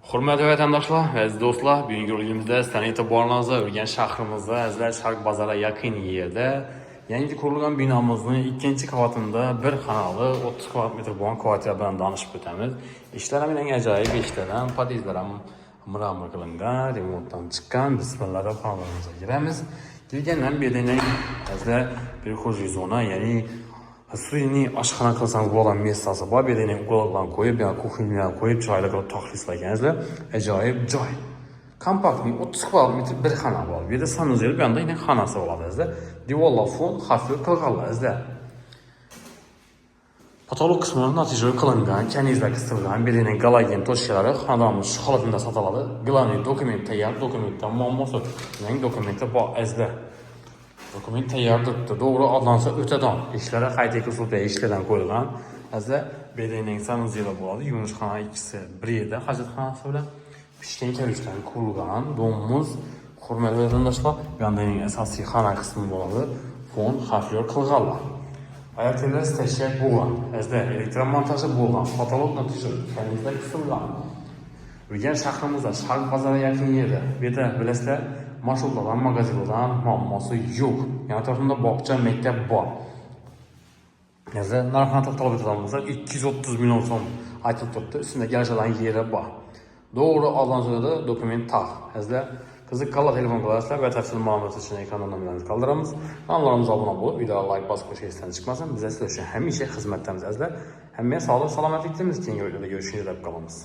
Hurmatli vatandoshlar va aziz do'stlar, bugungi roligimizda sizlarning e'tiboringizga Urganch shahrimizda, azizlar, Sharq bozori yaqin yerda yangi qurilgan binomizning ikkinchi qavatida bir xonali 30 kvadrat metr bo'lgan kvartira bilan tanishib o'tamiz. Ishlar ham eng ajoyib ishlardan, podyezdlar ham мрамор qilingan, remontdan chiqqan. Bismillah deb xonadonimizga kiramiz. Kirgandan bu yerda azizlar прихожий zona, ya'ni suyini oshxona qilsangiz bo'lgan места si bor. Bu yerda уголок larni qo'yib, yana кухня qo'yib, chiroyli qilib taxlislaganingizlar ajoyib joy. Kompaktniy 30 kvadrat metr bir xona bor. Bu yerda санузел, bu yoqda yana xonasi bo'ladi azizlar. Devorlar fon xavfli qilganlar azizlar. Потолок qismi натяжной qilingan, kanizlar qisilgan, bu yerda galogen точка lari xonadonimiz shu holatida sotiladi. Главный dokument tayyor, dokumentda muammosi yo'q. Yangi dokumenti bor azizlar. Dokument tayyor turibdi. To'g'ri odlansa o'tadon. Ishlari qayta usulda ishlardan qo'yilgan. Azizlar, bu yerda санузел i bo'ladi. Yuvinishxona ikkisi bir yerda, hojatxonasi bilan pishgan kavushdan qurilgan дом imiz. Hurmatli vatandoshlar, bu yoqda eng asosiy xona qismi bo'ladi. Fon xafyor qilganlar. Oyoq tellar tashlab bo'lgan. Azizlar, elektromontaji bo'lgan. Потолок натяжной, kanizlar qisilgan. Urganch shahrimizda Sharq bozori yaqin yerda. Bu yerda bilasizlar, marshrutlardan, magazinlardan muammosi yo'q. Yon atrofida bog'cha, maktab bor. Azizlar, narxini to'xtalib o'tadigan bo'lsak, 230 million so'm aytilib turibdi. Ustida kelishadigan yeri bor. To'g'ri oldin dokument taq. Azizlar, qiziqqanlar telefon qilasizlar va tafsil ma'lumot uchun ekranda nomerlarimizni qoldiramiz. Kanallarimizga obuna bo'lib, videoga like bosib qo'yish esdan chiqmasin. Biz sizlar uchun hamisha xizmatdamiz azizlar. Hammaga sog'lik, salomatlik tilaymiz. Keyingi videoda ko'rishguncha deb qolamiz.